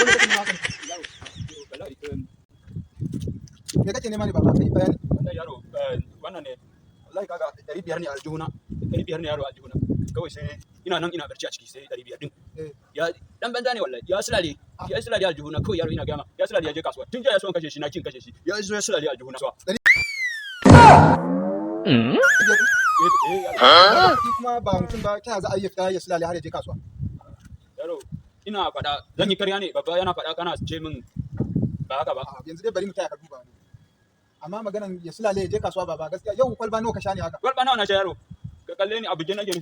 Wai me kake nema haka ne? Yaro, wallahi, Me kake nema ne, baba? Kai bayani. Wallahi yaro, wannan ne wallahi. Kaga 500 ne a aljihuna, 500 ne yaro a aljihuna. Kawai sai ina nan ina barci a ciki, sai 500 din ya dan banza ne wallahi, ya sulale, ya sulale aljihuna. Kawai yaro, ina gama ya sulale, ya je kasuwa tun jiya. Ya so in kashe shi, na kin kashe shi. Ya zo ya sulale aljihuna. 500? Eh yaro. Shi kuma ba mutum ba, ta za a iya fita ya sulale har ya je kasuwa? Yaro, ina faɗa zan yi karya ne? Babba yana faɗa kana ce min ba haka ba. A, yanzu dai bari mu taya ka duba. Amma maganan ya sulale ya je kasuwa, baba, gaskiya yau kwalba nawa ka sha ne haka? Kwalba nawa na sha? Yaro, ka kalle ni, a buge nake ne.